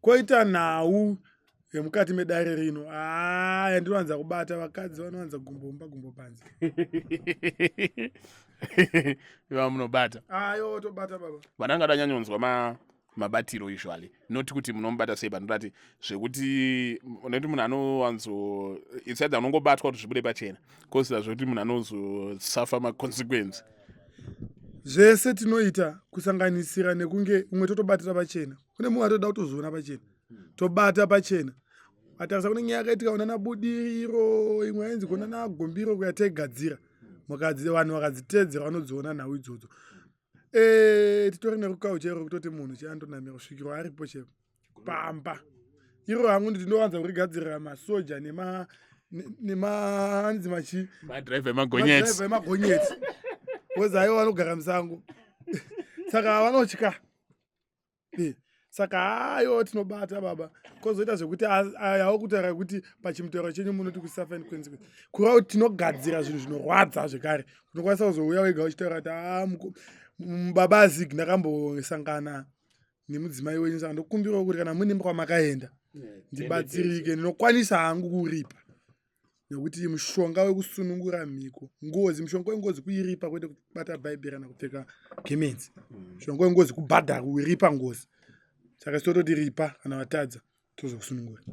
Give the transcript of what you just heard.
Koita nhau yemukati medare rino, haa, yandinowanza kubata, vakadzi vanowanza gumbo mumba, gumbo panze. Iva munobata? Ayo, tobata baba. Vananga danyanyonzwa mabatiro usually, not kuti munomubata sei, but ndati zvekuti nekuti munhu anowanzo, it's either unongobatwa kuti zvibude pachena, koziva zvekuti munhu anozosafa maconsequence. Zvese tinoita, kusanganisira nekunge umwe totobatira pachena. Kune mumwe atoda kutozoona pachena, tobata pachena. Atarisa, kune nyaya yakaitika kuna naBudiriro, imwe yainzi kuna naGombiro, kuyataigadzira mukadzi, vanhu vakadziteedzera vanodziona nhau idzodzo. Titori nerukawo chairo kutoti munhu chiandonamira kusvikirwa aripo chero pamba iro. Hangu ndinowanza kurigadzirira masoja nema nemanzi machi Madhiraivha emagonyeti. Emagonyeti, because aiwa vanogara musango, saka vanotya. Saka hayo tinobata baba. Kozoita zvekuti ayawo kutaura kuti pachimutauro chenyu munoti kusuffer in consequence, kureva kuti tinogadzira zvinhu zvinorwadza zvekare. Unokwanisa kuzouya wega uchitaura kuti, "A baba Azig, ndakambosangana nemudzimai wenyu, saka ndokumbirawo kuti kana muine kwamakaenda ndibatsirike. Ndinokwanisa hangu kuripa, nekuti mushonga wekusunungura mhiko, ngozi, mushonga wengozi kuiripa, kwete kubata Bhaibheri kana kupfeka gemenzi. Mushonga wengozi kubhadhara, kuiripa ngozi. Saka sitototi ripa, kana vatadza tozokusunungura."